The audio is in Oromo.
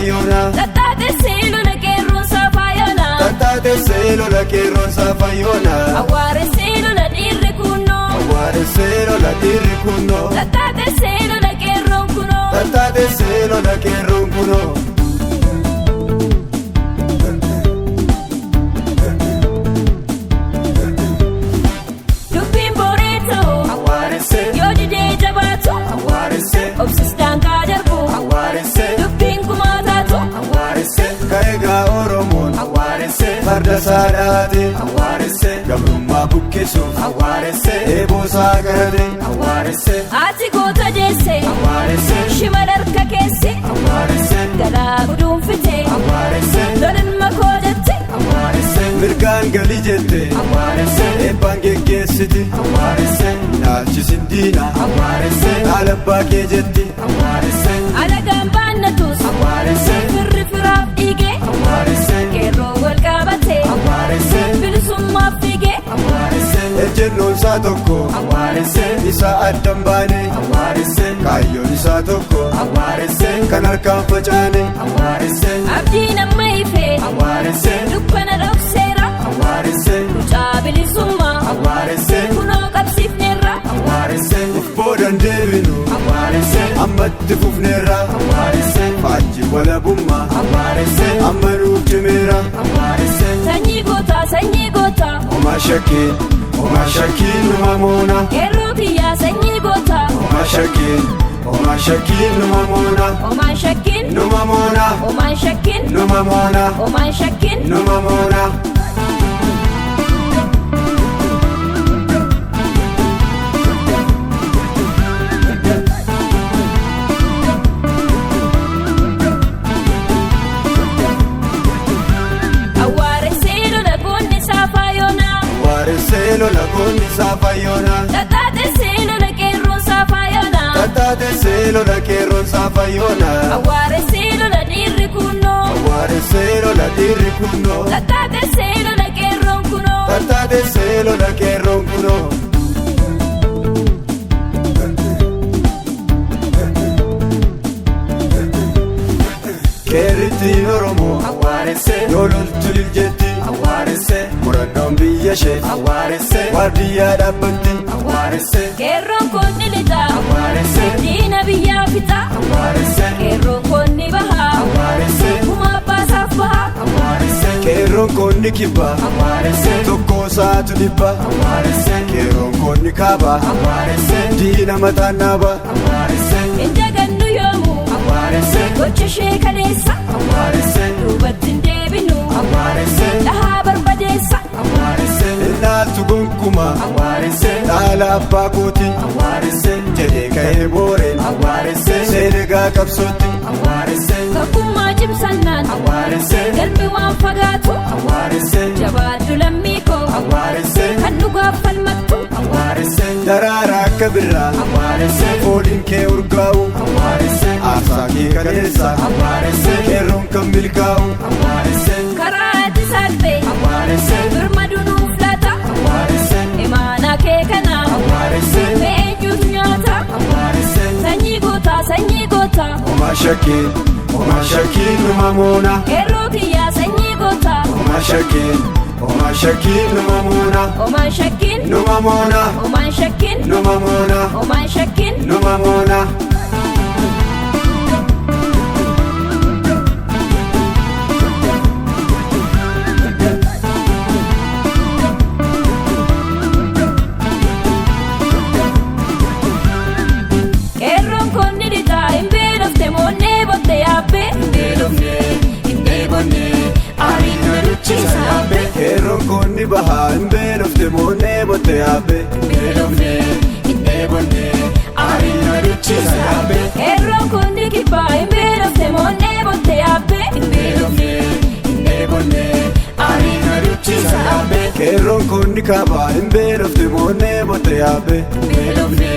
fayyona. Tattaatessee lola qeerroon saafaayona. Tattaatessee lola qeerroon saafayyona. Awwaaressee lola dhiirri kunnoo. Awwaaressee lola dhiirri kunnoo. Tattaatessee lola qeerroon kunoo. Tattaatessee lola qeerroon kunoo. Dubbiin booree ta'u. Awwaaressee. Yoo didee jabaatu. Awwaaressee. Obsis daangaa darbu. Awwaaressee. Dubbiin gumaa taatu. Awwaaressee. Ka'eegaa Oromoon. Awwaaressee. Farda isaa dhaate. Awwaaressee. Gabrummaa buqqisuuf. Awwaaressee. Eeboo isaa qarate. Awwaaressee. Ati goota deesse. Awwaaressee. Shimala harka keesse. Awwaaressee. Galaa guduunfite. Awwaaressee. Lolilma koo jette. Awwaaressee. Mirgaan gali jette. Awwaaressee. Eebbaan geggeessiti. Awwaaressee. Naalchisin diina. Awwaaressee. Haala abbaa kee jetti. Awwaaressee. Alagaan baannatus. Awwaaressee. Firri firaaf dhiige. Awwaaressee. Qeerroo wal qabate. Awwaaressee. Bilisummaaf fiige. Awwaaressee. Ejjennoon isaa tokko. Awwaaressee. Isa addan baane. Awwaaressee. Kaayyoon isaa tokko. Awwaaressee. Kan harkaan facaane. Awwaaressee. Abdiin amma ife. Awwaaressee. Dukkana dhokseera. Awwaaressee. Mucaa bilisummaa. Awwaaressee. Kunoo qabsiifneerra. Awwaaressee. Uf boodan deebinu. Awwaaressee. Ammatti fufneerra. Awwaaressee. Faajji walabummaa. Awwaaressee. Amma nuuf cimeera. Awwaaressee. Sanyii gootaa sanyii gootaa. Homaa shakkii. Homaa shakkii numa moona. Qeerroo kiyyaa sanyii gootaa. Homaa shakkii. Homaa shakkii numa moona. Homaan shakkiin. Numa moona. Homaan shakkiin. Numa moona. Homaan shakkiin. Numa moona. Awwaaressee lola goonni saafaayona. Awwaaressee lola goonni saafayyona. Tattaatessee lola qeerroon saafaayona. Tattaatessee lola qeerroon saafayyona. Awwaaressee lola dhiirri kunnoo. Awwaaressee lola dhiirri kunnoo. Tattaatessee lola qeerroon kunoo. Tattaatessee lola qeerroon kunoo. Qeerrittiin Oromoo. Awwaaressee. Yoo loltu liljetti. Awwaaressee. Murannoon biyya ishee. Awwaaressee. Waardiyyaa dhaabbatti. Awwaaressee. Qeerroon kun ni lixa. Awwaaressee. Diina biyyaa fixa. Awwaaressee. Qeerroon kun ni baha. Awwaaressee. Kuma abbaasaaf baha. Awwaaressee. Qeerroon kun ni kibba. Awwaaressee. Tokko isaatu dhibba. Awwaaressee. Qeerroon kun ni kaaba. Awwaaressee. Diina mataan naaba. Awwaaressee. Hin dagannu yoomuu. Awwaaressee. Gocha ishee kaleessa. Awwaaressee. Duubatti hin deebinu. Awwaaressee. Dhahaa barbadeessa. Awwaaressee. Innaaltu gonkumaa. Awwaaressee. Dhaala abbaa kooti. Awwaaressee. Jedhee ka'ee booreen. Awwaaressee. Seenegaa qabsootti. Awwaaressee. Tokkummaa cimsannaan. Awwaaressee. Galmi waan fagaatu. Awwaaressee. Jabaadhu lammii koo. Awwaaressee. Kan dhugaaf falmattu. Awwaaressee. Daraara akka birraa. Awwaaressee. Fooliin kee urgaa'u. Awwaaressee. Aarsaa kee kaleessa. Awwaaressee. Qeerroon kan milkaa'u. Awwaaressee. Karaa ati saalfee. Awwaaressee. Birma dunuuf laata. Awwaaressee. Imaanaa kee kana. Awwaaressee. Eenyutu nyaata? Awwaaressee. Sanyii gootaa sanyii gootaa. Homaa shakkii. Homaa shakkii numa moona. Qeerroo kiyyaa sanyii gootaa. Homaa shakkii. Homaa shakkii numa moona. Homaan shakkiin. Numa moona. Homaan shakkiin. Numa moona. Homaan shakkiin. Numa moona. Qeerroon kun ni lixa hin beelofte moonnee botte yaabbee. Hin beelofne hin dheebonne aariin nu duchisa yaabbee. Qeerroon kun ni baha hin beelofte moonnee botte yaabbe. Hin beelofne hin dheebonne aariin nu duchisa yaabbee. Qeerroon kun ni kibba hin beelofte moonnee botte yaabbee. Hin beelofne hin dheebonne aariin nu duchisa yaabbee. Qeerroon kun ni kaaba hin beelofte moonnee botte yaabbe. Hin beelofne